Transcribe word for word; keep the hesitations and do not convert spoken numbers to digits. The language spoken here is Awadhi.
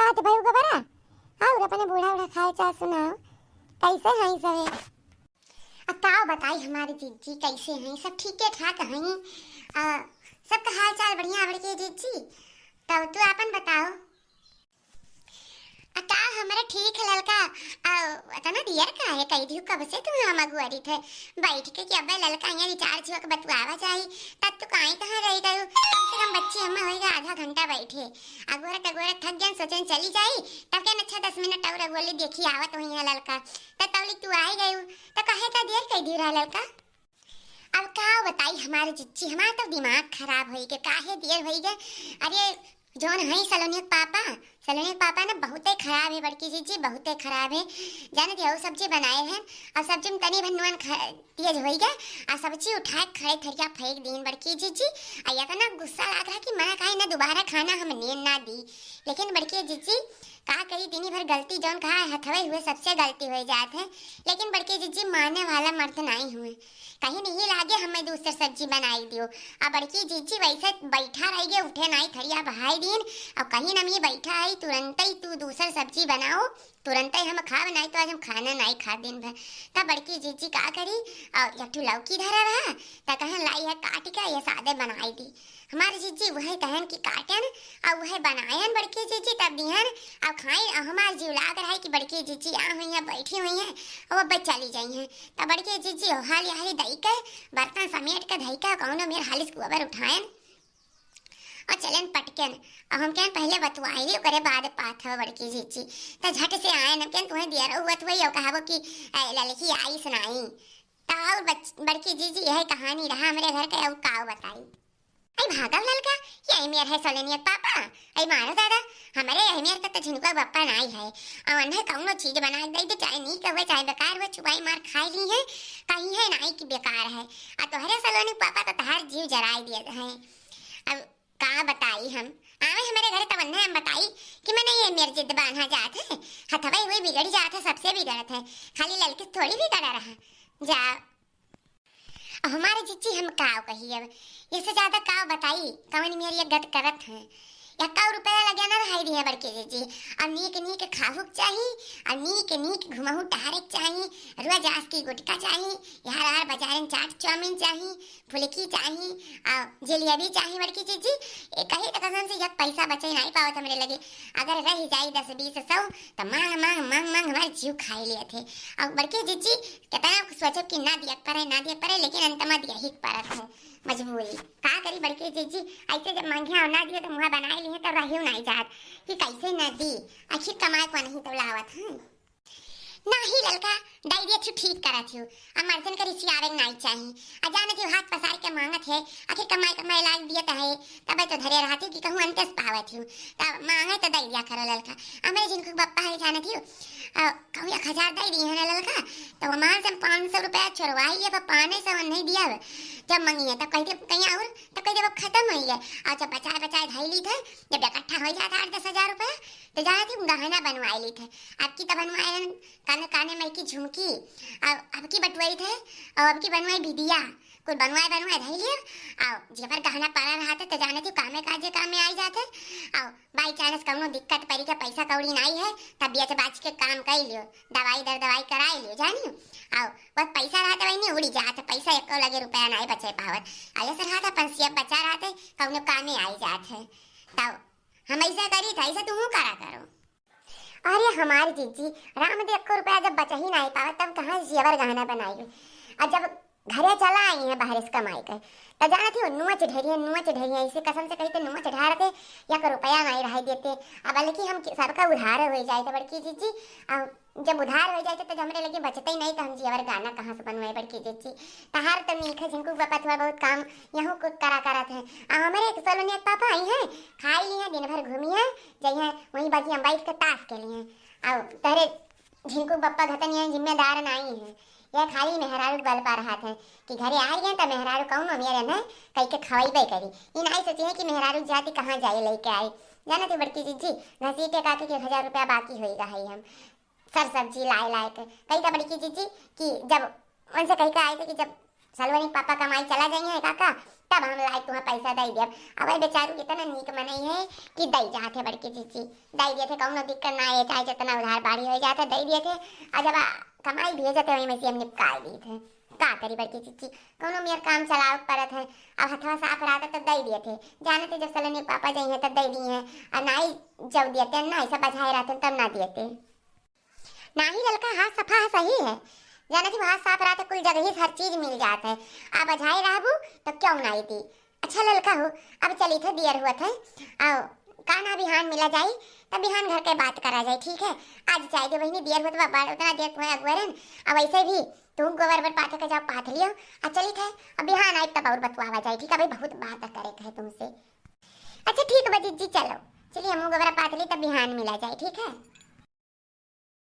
बात भई गबरा, और अपने बूढ़ा उढ़ा खाए चाह सुनाओ, कैसे हैं सभी? आ का बताई हमारे जिज्जी, कैसे हैं? सब ठीके ठाक हैं। आ, सबका हाल चाल बढ़िया बड़की जिज्जी। तब तू आपन बताओ। आ का, हमरे ठीक है ललका। आ, इतना देर का है, कही दियो कब से तू हम अगुअरी थे बैठ के कि अबे ललका यहाँ रिचार्ज हुआ के बतुआवा जाई, तब तू काई कहाँ रही गयो? कम से कम बच्ची हम होइगा आधा घंटा बैठे, अगोरत अगोरत थक गए, सोचन चली जाई, तब कहन अच्छा दस मिनट और अगोली देखी आवत हुई है ललका, तब तौली तू आई गयू, तो कहे का देर कह दी रहा ललका। अब का बताई हमारे जिज्जी, हमारा तो दिमाग खराब होई गए, काहे देर होई गए। अरे जौन है सलोनी के पापा, सलोनी के पापा ना बहुते खराब है बड़की जिज्जी, बहुते खराब है। जाने थे, वो सब्जी बनाए हैं, अब सब्जी में तनी भर नून ख-, तेज होई गए, आ सब्जी उठाए खड़े थरिया फेंक दीन बड़की जिज्जी। आ इतना गुस्सा लाग रहा कि मना काहे ना दोबारा खाना हम नेन ना दी। लेकिन बड़की जिज्जी का करी, दिनी भर गलती जौन कहा हथवे हुए सबसे गलती हो जात है। लेकिन बड़की जिज्जी माने वाला मर्द नहीं हुए, कहीं नहीं लागे हमें दूसर सब्जी बनाई दियो। आ बड़की जिज्जी वैसे बैठा रह गए, उठे नहीं, थरिया बहाई दीन। और कहीं ना मैं बैठा है, तुरंत ही तू दूसर सब्जी बनाओ, तुरंत ही हम खाब, नहीं तो आज हम खाना नहीं खा दिन भर। तब बड़की जिज्जी का करी, और एक ठो लौकी धरा रहा, त कहन लाई है काट के ये सादे बनाई दी। हमारे जिज्जी वह कहन की काटन, और वह बनायन बड़की जिज्जी, तब दिहन, और खाई, और हमारे जीव लाग रहा है कि बड़की जिज्जी आ हुई है, बैठी हुई है, और अब चली जाई हैं। तब बड़की जिज्जी हाली हाली दई के, बर्तन समेट के धई के, कौनो मेर हाली से गोबर उठायन, और चलेन पटकेन। और हम कहन पहले बतुआई ली, ओकरे बाद पात हव बड़की जिज्जी। त झट से आयन, हम कहन तुम्हें दियर हुआ तो वही, और कहाबो कि "ए, ललकी आई सुनाई।" त और बच-, बड़की जिज्जी यही कहानी रहा हमरे घर के, और काव बताई। आई भागव ललका, ये आई मेर है सलोनिया के पापा, आई मारो दादा, हमरे यही मेर के तो झिनका बप्पा नाई है। और उन्हें कौनो चीज बना के दे दे, चाहे नीक हुए, चाहे बेकार हुए, चुबाई मार खाई ली है, कहीं है नाई कि बेकार है। आ तोहरे सलोनी के पापा तो तहार जीव जराई दिए हैं। अब का बताई हम, आवे हमारे घरे तब अन्ने हम बताई कि मने ये मेर जिद बांधा जात है, हथवे हुए बिगड़ जात है, सबसे बिगड़त है, खाली ललकी से थोड़ी बिगड़ा रहा। जा, अब हमारे जिज्जी हम का कही अब, इससे ज्यादा का बताई, कवन मेर ये गत करत है। एक्का रुपया लगे ना रहाई दिए बड़के जिज्जी। अब नीक नीक खाहुक चाही, अब नीक नीक घुमहु टहरे के चाही, रोज आस की गुटका चाही, यार यार बाजारन चाट चाउमीन चाही, फुलकी चाही, आ, जलेबी चाही बड़की जिज्जी। ए, कही त कसम से एक पैसा बचे नहीं पावत हमरे लगे। अगर रह जाई दस बीस सौ, त मांग, मांग, मांग, मांग हमार जीव खाई लेत है। और बड़की जिज्जी, कितना सोचब कि ना दिया परे, ना दिया परे, लेकिन अंत में दिया ही परत है, मजबूरी। का करी बड़की जिज्जी, ऐसे जब मांगे और ना दिए तो मुँह बनाए लिए तो रही नहीं जात कि कैसे ना दी, आखिर कमाए को नहीं तो लावत है। नाही ललका, डायरिया थी ठीक करा थी। आ मर्दन के रिसियावे के नाई चाही। आ जाने थी हाथ पसार के मांगत है, आखिर कमाए कमाए लाग दिए त है, तबे तो धरे रहती कि कहूँ अंतस पावे थी। तब मांगे तो डायरिया करो ललका। हमरे जिनको बप्पा है जाने थी, आ, कहूँ एक हजार दे दी है ना ललका, तो वो मान से पाँच सौ रुपया चोरवाई लिया, पर पाने से वो नहीं दिया। जब मंगी है तब कह दे कहीं और, तब कह दे वो खत्म हो गया। और जब बचाए बचाए धाई ली थे, जब इकट्ठा हो जाता आठ दस हजार रुपया, तो जाने थी गहना बनवाए ली थे। आपकी तो बनवाए काने, काने में की झुमकी, और अबकी बटुआई थे, और अबकी बनवाई बिदिया, कुल बनवाए, बनवाए धई लिया, और जेबर गहना पड़ा रहा थे, तो जाने थी कामे काजे कामे आई जाते, और by chance कौनो दिक्कत पड़ी के पैसा कौड़ी नाई है, तब बेच बाच के काम कर लियो, दवाई दर दवाई कराई लियो, जानियो, और बस पैसा रहा था वही नहीं उड़ी जात, पैसा एको लगे रुपया नाई बचे पावत, ऐसे रहा था पंसिया बचा रहा थे, कौनो कामे आई जात है, तब हम ऐसा करी था, ऐसा तुम करा करो। अरे हमारी जिज्जी, राम दे एको रुपया जब बचा ही नहीं पावे, तब कहाँ जेवर गहना बनाई? और जब घरे चला आई है बाहर से कमाई के, तो जाना थी वो नोच ढेरिया, नोच ढेरिया, इसे कसम से कही तो नोच ढार दे, एक रुपया नहीं रह देते। अब बल्कि हम कि-, सबका उधार हो जाए तो बड़की जिज्जी, अब जब उधार हो जाए तो हमरे लगे बचते ही नहीं, तो हम जेवर गहना कहाँ से बनवाए बड़की जिज्जी? तहार तो मीख है, झिनकू बापा थोड़ा बहुत काम यहाँ को करा करत है। आ हमारे एक सलोनिया के पापा आई हैं, खाई ली हैं, दिन भर घूमी हैं, जइहें वहीं बगिया में बैठ के ताश खेली हैं। और तोहरे झिनकू बप्पा घतन ये जिम्मेदार नाई हैं। यह खाली मेहरारू के बल पर रहत हैं कि घरे आ गए तो मेहरारू कौनो मेरे न कई के खवाइबे करी। ई नाई सोची है कि मेहरारू जाति कहाँ जाए लेके आई। जाना थी बड़की जिज्जी, घसीटे काके के एक हजार रुपया बाकी होई रहा है हम सर सब्जी लाए लाए के। कही था बड़की जिज्जी कि जब उनसे कही के आए थे कि जब सलवनी के पापा कमाई चला जाइए काका, तब हम लाइ तुहाँ पैसा दइ देब। अब ई बेचारू इतना नीक मनई है कि दइ जात है बड़की जिज्जी, दइ देत है, कउनो दिक्कत ना है, चाहे जितना उधार बाड़ी होइ जात है दइ देत है। और जब आ, कमाई भेजत है वही में से हम निपकाइ दीत है। का करी बड़की जिज्जी, कउनो मेर काम चलावे के परत है। अब हथवा साफ रहत है तब दइ देत है, जानत है जब सलोनी के पापा जइहैं तब दइ दिहैं, और नाहीं जब देत है ना, ऐसा बझाए रहत है तब ना देत है। नाहीं ललका, हाथ सफा है, सही है। जानत ही हाथ साफ रहत है, कुल जगही से हर चीज मिल जात है। आ बझाए रहबू तो क्यों नाहीं दी। अच्छा ललका हो, अब चलित है, देर होत है। आओ, का ना बिहान मिला जाई, तब बिहान घर के बात करा जाई, ठीक है? आज जाए दे बहिनी, देर होत बा, बा-, उतना देर तुहैं अगुअरन। अब वैसे भी तू गोबर बर पाथे के जाओ, पाथ लियो, आ चलित है, अब बिहान आई तब और बतुआवा जाई, ठीक है? अभी बहुत बात करे के है तुमसे। अच्छा ठीक बा जिज्जी, चलो, चलिए हमहू गोबरा पाथ ली, तब बिहान मिला जाए, ठीक है?